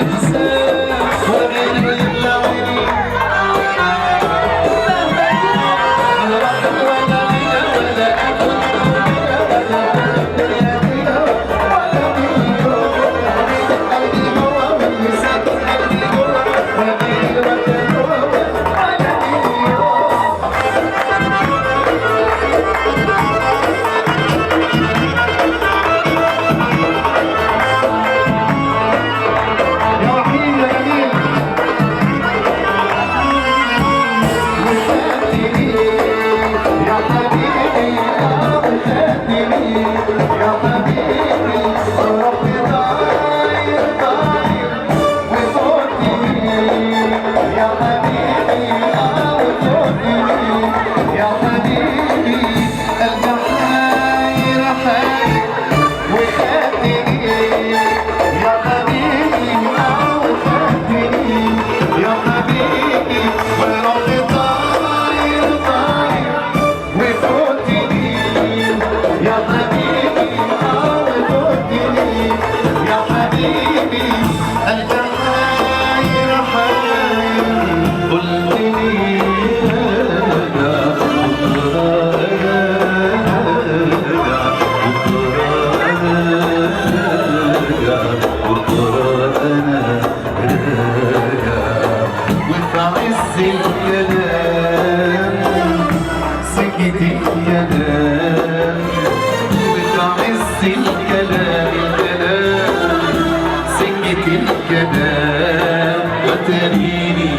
انساك ولا غيري يملى عيني انا وحدك ولا ليا ولا اكون ولا الدنيا دي ولا مليون. حبيبة قلبي هو واللي ساكن قلبي جوه ولا غيري ولا هو ولا مليون. يا وحيد يا جميل وخدتني يا حبيبي، وخدتني يا حبيبي ربي طاير طاير وفوتني يا حبيبي، وفوتني يا حبيبي قلبي حاير حاير وخدتني يا حبيبي، وخدتني يا حبيبي وربي طاير طاير وفوتني يا حبيبي، وفوتني يا حبيبي قلبي حاير حاير. قلت لي راجع بكرة، راجع بكرة، راجع بكرة، أنا راجع. وفي عز الكلام سكت الكلام، وفي عز الكلام الكلام سكت الكلام وتريني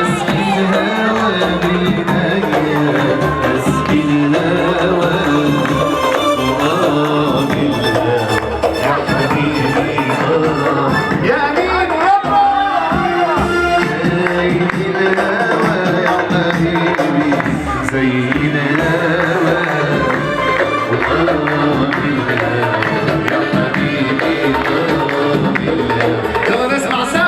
أسقي الهوى بإيديا، أسقي الهوى بالهوى يا حبيبي، يا مين يلا زي الهوى يا حبيبي، زي الهوى يا حبيبي بالهوى. يلا نسمع سوا.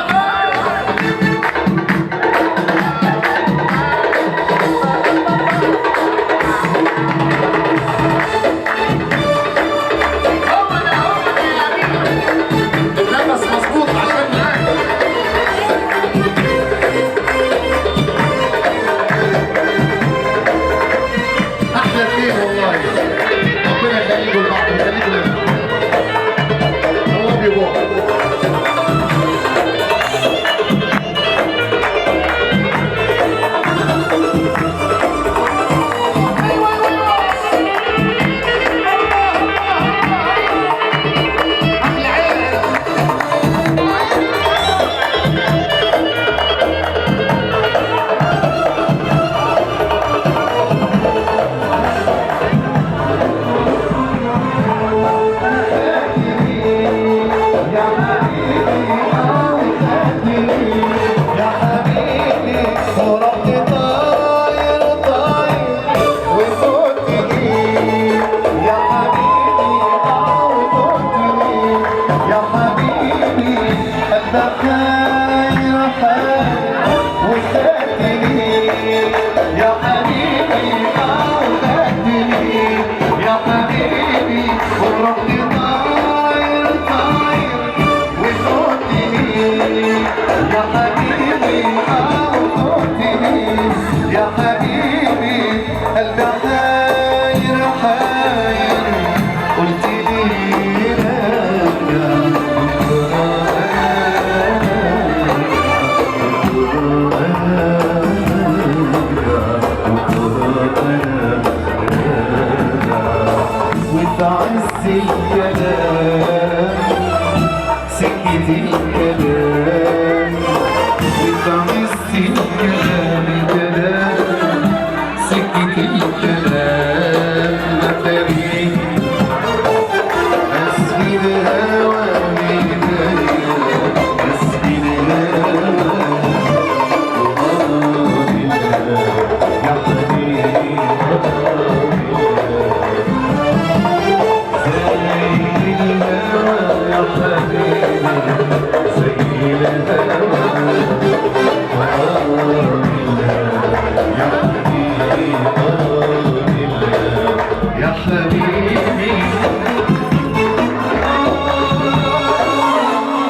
هو ده هو ده يا حبيبي، النفس مظبوط عشان معاك. احلى اثنين والله، ربنا يخليكم لبعض ويخليكم لنا. I love you both. احلى عيله. يا حبيبي وخدتني يا حبيبي وربي طاير طاير وفوتني يا حبيبي، وفوتني يا حبيبي قلبك حاير حاير وخدتني يا حبيبي، وخدتني يا حبيبي وربي طاير طاير وفوتني يا حبيبي، وفوتني يا حبيبي قلبي حاير حاير. قلت لي راجع بكرة، راجع بكرة، وفي عز الكلام سكت الكلام، وفي عز الكلام الكلام سكت الكلام وتريني أسقي الهوى بإيديا، أسقي الهوى يا حبيبي، زي الهوى يا حبيبي.